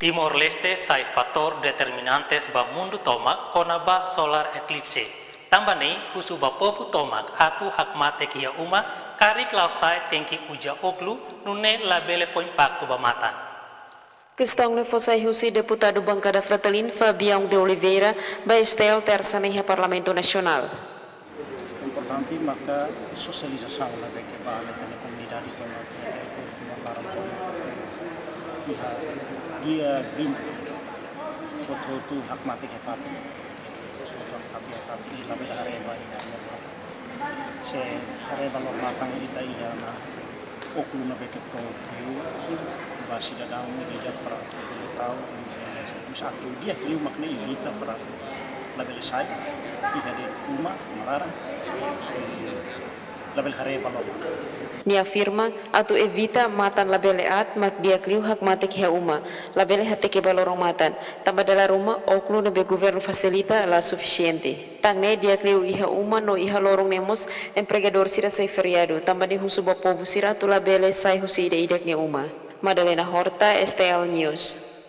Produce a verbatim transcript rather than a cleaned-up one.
Timor-Leste sai fatór determinantes ba mundu tomak kona-ba solar eclipse. Tanba ne'e husu ba povu tomak atu hakmatek iha uma, karik la'o sa'e tenke uza óklu, nune'e labele fó impaktu ba matan. Kestaun ne'e fó sai husi deputadu bankada Fretilin, Fabião de Oliveira, ba STL Tersa ne'e iha Parlamentu Nasionál. Importante maka sosializasaun ne'ebé ke ba ami-nia komunidade tomak, ami-nia públiku tomak, iha dia vinte, hotu-hotu hakmatek iha fatin. Hotu-hotu hakmatek iha fatin, labele haree ba iha loro-matan. Se haree ba loro-matan ita iha ona óklu ne'ebé ke própriu ba sidadaun ida para atu bele tau, bele servisu atu di'ak liu mak ne'e ita para labele sa'e iha de'it uma, ema laran, labele haree ba loro-matan. Nia afirma, atu evita matan labele aat mak di'ak liu hakmatek iha uma, labele hateke ba loro-matan, tanba dala ruma óklu ne'ebé governu fasilita la sufisiente. Tan ne'e di'ak liu iha uma no iha loron ne'e mós empregadór sira sai feriadu, tanba ne'e husu ba povu sira atu labele sa'e husi ida-idak nia uma. Madalena Horta, STL News.